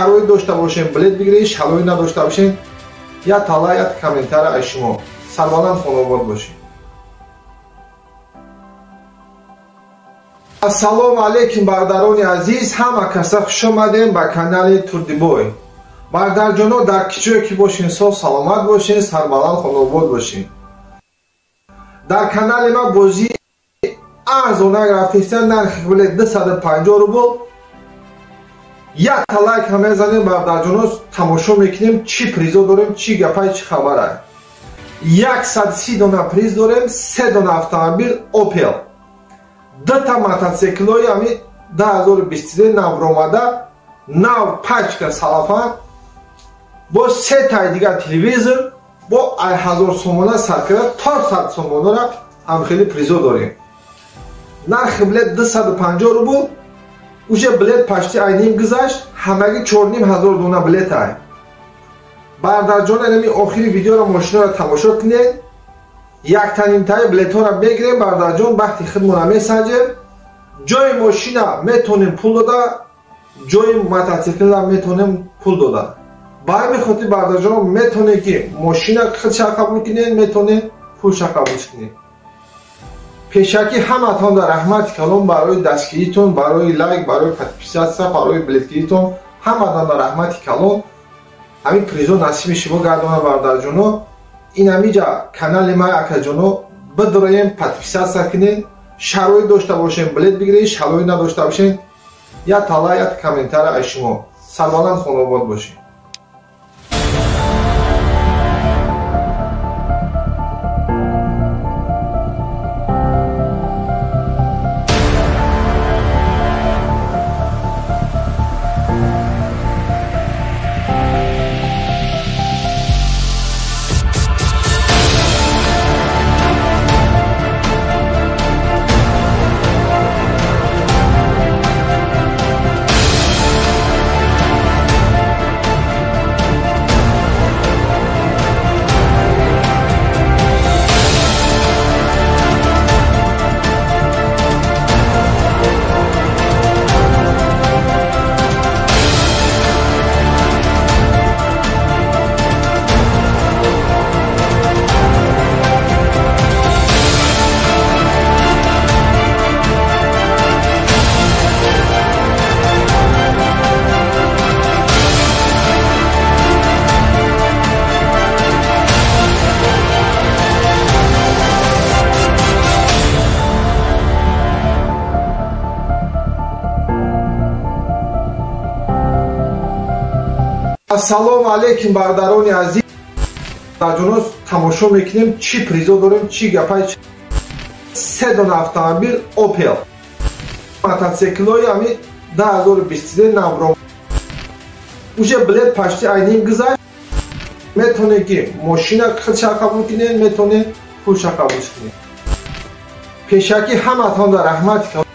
Шароит дошта бошем, билет бигиред, шароит надошта бошем, як тала, як комментария аз шумо. Сарбаланд, хонобод бошед. Ассалому алайкум, бародарони азиз, ҳама каса хуш омадем ба канали Турдибой. Бародарҷоно, дар киҷое ки бошен, соф саломат бошен, сарбаланд, хонобод бошен. Дар канали ма бозии арзона рафтеста, нархи билет 250 рубл. Як лайк ҳам мезанем, бародарҷоно, тамошо мекунем, чӣ призо дорем, чӣ гапай, чӣ хабара. 130 дона приз дорем, 3 дона автомобил Opel, дута мотоциклҳои ҳами 2023 навромада, нав пачка салафан, бо се таи дигар телевизор, бо 1000 сомона сар карда то 100 сомонара ҳам хеле призо дорем. Нархи билет 250 рубл. Уже билет почти айним гузашт, ҳамагӣ 4500 дона билет ай. Бародарҷон, инами охири видеоро, мошинаро тамошо кунед. Яктанимтаи билетҳоро мегирем, бародарҷон, бахти худмонро месанҷем. Ҷои мошина метонем пул дода, ҷои мотоциклра метонем пул дода. Ба ҳамин хотир, бародарҷон, метонем ки мошина худша қабул кунем, метонем пулша қабул кунем. Пешакӣ ҳаматон дар раҳмати калон барои дастгиритон, барои лайк, барои подписаться, барои билетгиритон, ҳаматон дар раҳмати калон. Ҳамин призо насиби шумо гардона, бародарҷоно. Ин ҳамиҷа канали ма, акаҷоно, бидроем, подписаться кунед. Шароит дошта бошем, билет бигиред, шароит надошта бошем, як тала, як комментария аз шумо. Сарбаланд, хонобод бошед. Ассалому алайкум, бародарони азиз, бародарҷоно, тамошо мекунем, чӣ призо дорем, чӣ гапай. 3 дона автомобил Opel, мотоциклҳои ҳами 2023 навро. Уже билет почти айним гузашт. Метонем ки мошина худша қабул кунем, метонем пулша қабул кунем. Пешакӣ ҳаматон дар раҳмати калон.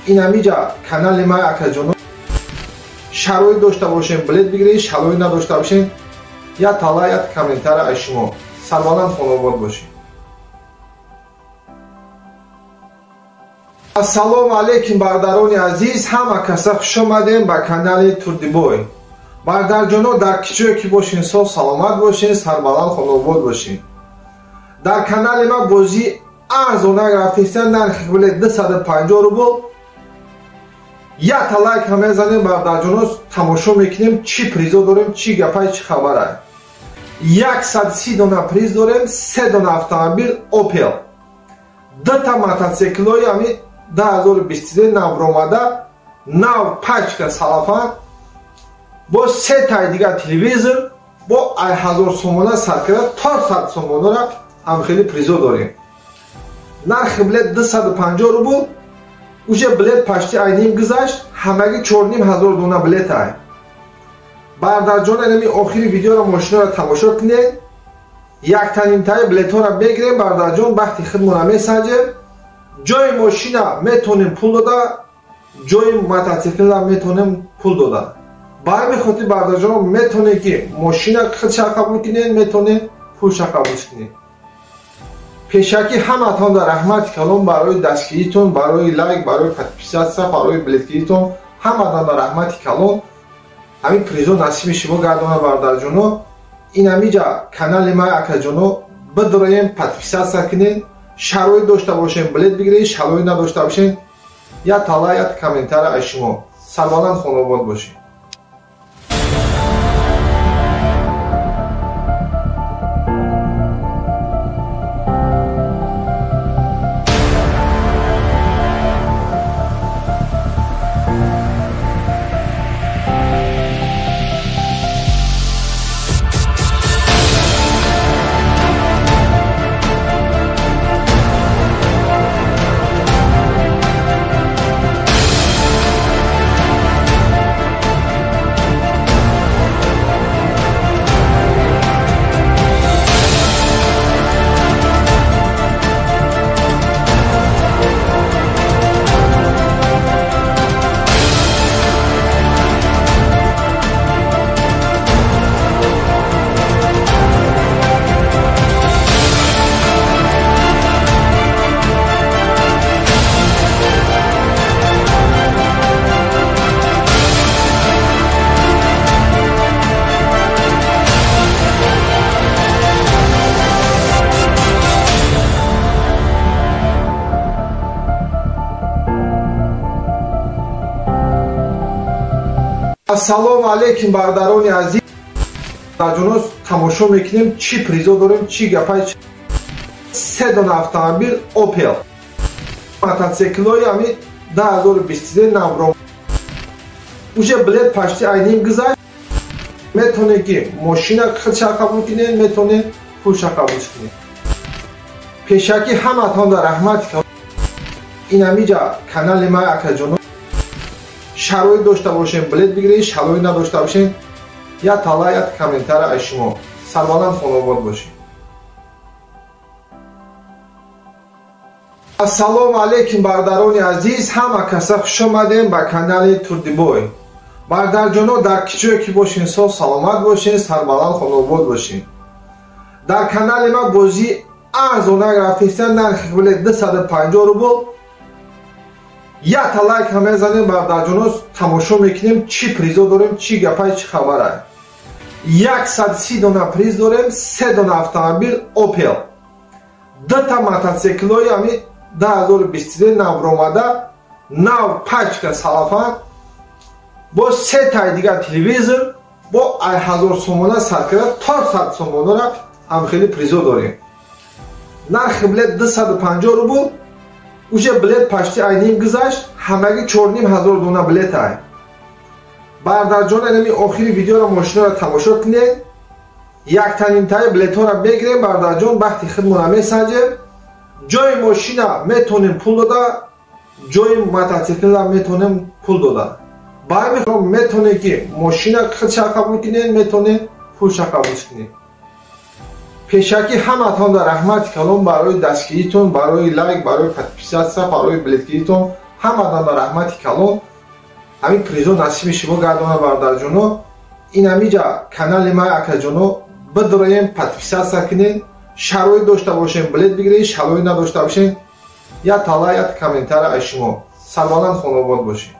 Ин ҳамиҷа канали ма, акаҷоно, шароит дошта бошем, билет бигиред, шароит надошта бошем, як тала, як комментария аз шумо. Сарбаланд, хонобод бошед. Ассалому алайкум, бародарони азиз, ҳама каса хуш омадем ба канали Турдибой. Бародарҷоно, дар киҷое ки бошен, соф саломат бошен, сарбаланд, хонобод бошен. Дар канали ма бозии арзона рафтеста, нархи билет 250 рубл. Як лайк ҳам мезанем, бародарҷоно, тамошо мекунем, чӣ призо дорем, чӣ гапай, чӣ хабара. 130 дона приз дорем, 3 дона автомобил Opel, дута мотоциклҳои ҳами 2023 навромада, нав пачка салафан, бо се таи дигар телевизор, бо 1000 сомона сар карда то 100 сомонара ҳам хеле призо дорем. Нархи билет 250 рубл. Уже билет почти айним гузашт, ҳамагӣ 4500 дона билет ай. Бародарҷон, инами охири видеоро, мошинаро тамошо кунед. Яктанимтаи билетҳоро мегирем, бародарҷон, бахти худмонро месанҷем. Ҷои мошина метонем пул дода, ҷои мотоциклра метонем пул дода. Ба ҳамин хотир, бародарҷон, метонем ки мошина худша қабул кунем, метонем пулша қабул кунем. Пешакӣ ҳаматон дар раҳмати калон барои дастгиритон, барои лайк, барои подписаться, барои билетгиритон, ҳаматон дар раҳмати калон. Ҳамин призо насиби шумо гардона бародарҷоно. Ин ҳамиҷа канали ма акаҷоно бидроем, подписаться кунед, шароит дошта бошем билет бигиред, шароит надошта бошем як тала як комментария аз шумо. Сарбаланд хонобод бошед. Ассалому алейкум бародарони азиз. Бародарҷоно тамошо мекунем чӣ призо дорем, чӣ гапай. Се дона автомобил Opel, мотоциклҳои ҳами 2023 навро. Уже билет почти айним гузашт. Метавонед ки мошина худша қабул кунед, метавонед пулша қабул кунед. Пешакӣ ҳаматон дар раҳмат. Ин ҳамиҷа канали ма акаҷоно шароит дошта бошем билет бигиред, шароит надошта бошем як тала як комментария аз шумо. Сарбаланд хонобод бошед. Ассалому алейкум бародарони азиз, ҳама каса хуш омадем ба канали Турдибой. Бародарҷоно дар кичое ки бошен соф саломат бошен, сарбаланд хонобод бошен. Дар канали ма бозӣ арзона рафтеста, нархи билет 250 рубл. Як лайк ҳам мезанем бародарҷоно, тамошо мекунем чӣ призо дорем, чӣ гапай, чӣ хабарай. 130 дона приз дорем, се дона автомобил Opel, дута мотоциклҳои ҳами 2023 навромада, нав пачка салафан, бо се тай дигар телевизор, бо 1000 сомона сар карда то 100 сомонара ҳам хеле призо дорем. Нархи билет 250 рубл. Уже билет почти айним гузашт, ҳамагӣ 4500 дона билет ай. Бародарҷон, инами охири видеоро мошинаро тамошо кунед. Яктанимтаи билетҳоро мегирем бародарҷон, бахти худмонро месанҷем. Ҷои мошина метавонем пул дода, ҷои мотоциклра метавонем пул дода. Ба ҳамин метавонед ки мошина худша қабул кунед, метавонед пулша қабул кунед. Пешакӣ ҳаматон дар раҳмати калон барои дастгиритон, барои лайк, барои подписаться, барои билетгиритон ҳаматон дар раҳмати калон. Ҳамин призо насиби шумо гардона бародарҷоно. Ин ҳамиҷа канали ма акаҷоно бидроем, подписаться кунед, шароит дошта бошем билет бигиред, шароит надошта бошем як тала як комментария аз шумо. Сарбаланд хонобод бошед.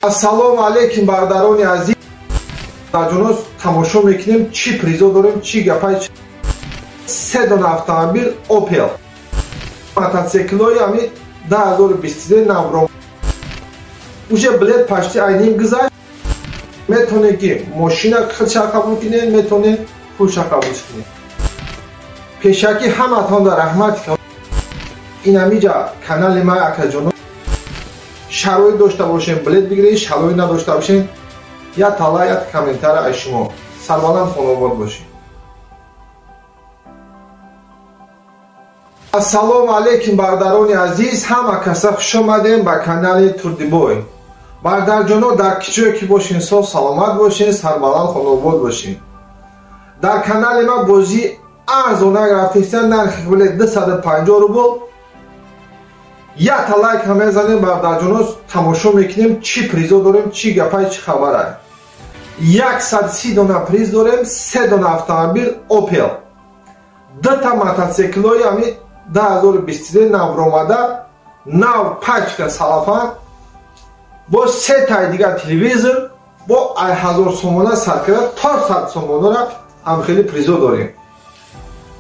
Ассалому алейкум бародарони азиз. Ҷоно, тамошо мекунем, чӣ призо дорем, чӣ гапай. Се дона автомобил Opel, мотоциклҳои ҳами 2023 навро. Уже билет почти айним гузашт. Метавонед, ки мошина худша қабул кунед, метавонед пулша қабул кунед. Пешакӣ ҳаматон дар раҳмат. Инамиҷа канали май, акаҷоно, шароит дошта бошем, билет бигиред, шароит надошта бошем, я тала, я комментария аз шумо. Сарбаланд, хонобод бошед. Ассалому алайкум, бародарони азиз, ҳама каса хуш омадем ба канали Турдибой. Бародарҷоно, дар кичое ки бошен, соф саломат бошен, сарбаланд, хонобод бошен. Дар канали ма бозӣ арзонак рафтеста, нархи билет 250 рубл. Якта лайк ҳам мезанем, бародарҷоно, тамошо мекунем, чӣ призо дорем, чӣ гапай, чӣ хабарай. 130 дона приз дорем, се дона автомобил Opel, дута мотоциклҳои ҳами 2023 навромада, нав, пачка салафан, бо сетаи дигар телевизор, бо ай 1000 сомона сар карда то 100 сомонара ҳамхели призо дорем.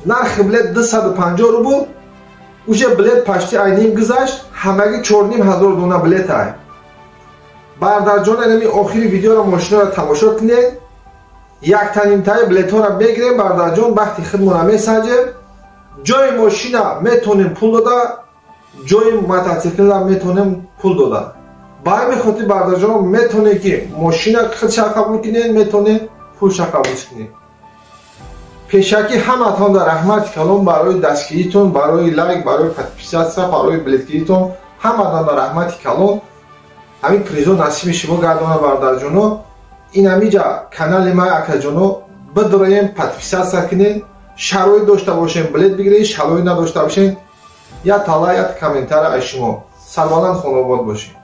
Нархи билет 250 рубл. Уже билет почти айним гузашт, ҳамагӣ 4500 дона билет ай. Бародарҷон, инами охири видеоро, мошинаро тамошо кунед. Яктанимтаи билетҳоро мегирем, бародарҷон, бахти худмонро месанҷем. Ҷои мошина метавонем пул дода, ҷои мотоциклра метавонем пул дода. Ба ҳамин хотир, бародарҷон, метавонед, ки мошина худша қабул кунед, метавонед пулша қабул кунед. Пешакӣ ҳаматон дар раҳмати калон барои дастгиритон, барои лайк, барои подписаться, барои билетгиритон. Ҳаматон дар раҳмати калон. Ҳамин призо насиби шумо гардона, бародарҷоно. Инамиҷа канали май, акаҷоно, бидроем, подписаться кунед. Шароит дошта бошем, билет бигиред, шароит надошта бошем, я тала, я комментария аз шумо. Сарбаланд, хонобод бошед.